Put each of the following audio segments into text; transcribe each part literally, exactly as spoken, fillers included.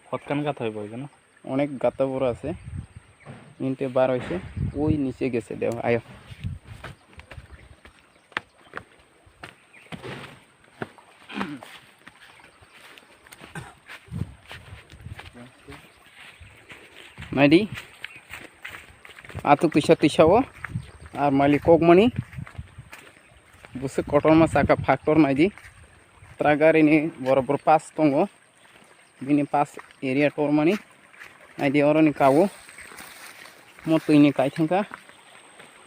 কতখান গাথা হইব এখানে? অনেক গাথা বড় আছে। তিনটে বার হয়েছে, ওই নিচে গেছে, দেও, আয়ো। Naidi, atuk tisa tisa o, ar malik kokmani, busuk kotorma saka factor naidi, truck gari ni borok borok pass tongo. Bini pass area tormani. Naidi oroni kawo. Mo twini kai thangkha.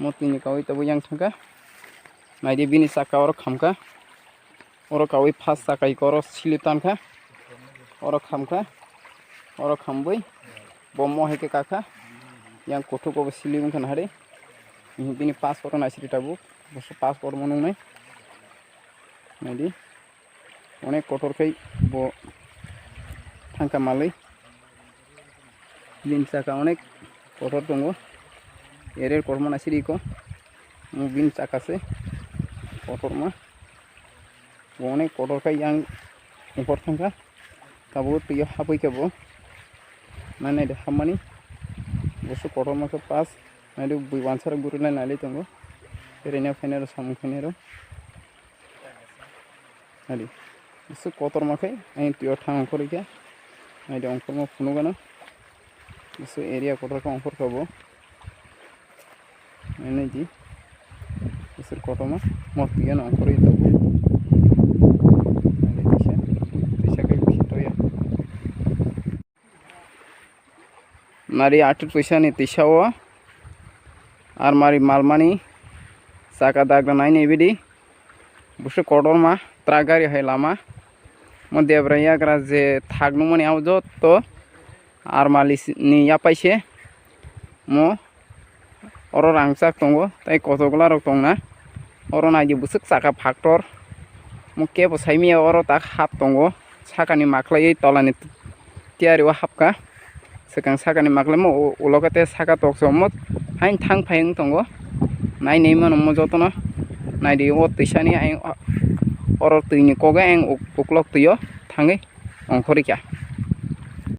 Mo twini kawi tabuk yang thangkha. Naidi bini saka oro khamkha. Oro kawi pass saka iko oro silip tankha. Oro khamkha. Oro khambwi. Bo mo hai khe kakha. Yang kuthuk bo silip wngkha nahari. Bini pass oro naisiri tabuk. Bo pass oro mo nungnai. Naidi. Onek kotor khe bo thangkha malwi. Bini saka onek kotor tongo. Ere kotorma naisiri ko. Bini saka se kotorma. Bo onek kotor khe yang ungkhor thangkha. Tabuk twi o hapwi khe bo. Nai nai de hapmani. Busu kotorma khe pass. Nai de bui wansa rok guri lai nai lai tongo. Ere ne phainai rok samung khainai rok. Ari, busu kotorma khe, ayang twi o thang ongkhorwi khe, naidi ongkhorma phunuk gana, busu area kotor khe ongkhor kha bo, naidi, busu kotorma, mo twi o no ongkhorwi tongo, naidi tisa, tisa khe busu toya. Nari atur puisa ni tisa o armari malmani saka dagra nai nai bidi busu kotorma truck gari hai lama mo debra yagra je thak nungmani abo jotto armali ni yapaise mo. Oro rangchak tongo, tei kotokgwlarok tongna. Oro naidi bwswk chaka factor. Mo kebo saimanya oro tak hap tongo. Sakani maklaiwi tolani tiyari o hapkha. Swkang sakani maklaimo u-, ulo khe tei saka tokchomot haino thang phai wng tongo. Nai nai mano mo jotono. Naidi o twisani ayang oro twini kok ayang uk-, uklok twi o thangwi ongkhorwi kha.